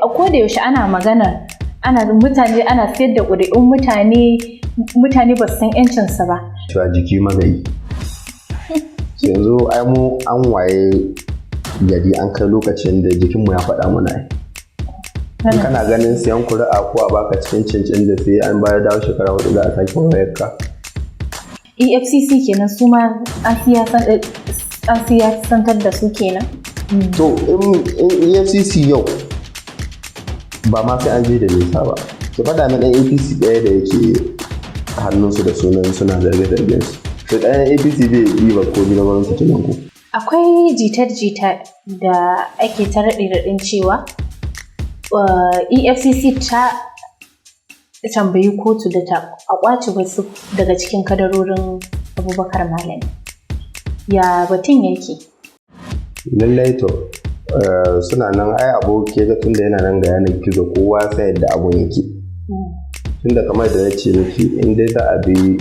A koda yaushe ana magana, ana mutane ana sayar da ƙuri'un mutane, mutane ba su san 'yancinsu ba. Cewa jiki magayi. Yanzu ai mu an waye gari, an kai lokacin da jikinmu ya faɗa mana ai. In kana ganin siyan kuri'a ko a baka cikin cincin da sai an bayar dawo shekara 4 za a sake wayar ka. EFCC kenan, su ma an siyasantar da su kenan. To, in EFCC yau ba ma sai an je da nisa ba. Ki faɗa min ɗan APC ɗaya da yake hannunsu da sunan suna zarge-zargen su. To, ɗayan APC bai yi ba komi na gwamnati kenan ko. Akwai jita-jita da ake ta raɗe-raɗin cewa EFCC ta tambayi kotu da ta a ƙwace wasu daga cikin kadarorin Abubakar Malami. Ya batun yake? Lallai, to, suna nan ai aboki ga tunda yana nan ga yanar gizo, kowa sai yadda abun yake. Tunda kamar da na ce miki, in dai za a bi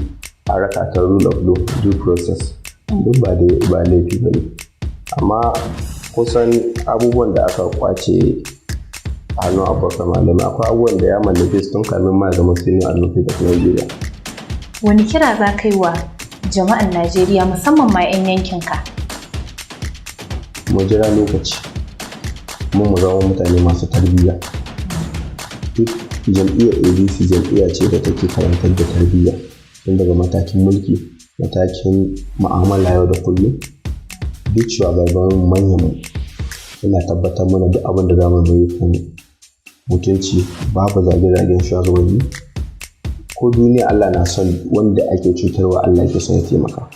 a raka ta rule of law, due process, duk ba dai ba laifi ba ne. Amma kusan abubuwan da aka kwace hannun Abubakar Malami, akwai abubuwan da ya mallake su tun kamin ma ya zama Senior Advocate of Nigeria. Wani kira za ka yi wa jama'an Najeriya, musamman ma 'yan yankinka? Mu jira lokaci, mu mu zama mutane masu tarbiyya. Duk jam'iyyar ADC jam'iyya ce da take karantar da tarbiyya tun daga matakin mulki, matakin mu'amala yau da kullum. Duk shugabannin manyan mu suna tabbatar mana duk abin da zamu yi kan mutunci, babu zage-zagen shugabanni. Ko duniya, Allah na son wanda ake cutarwa, Allah ke son ya taimaka.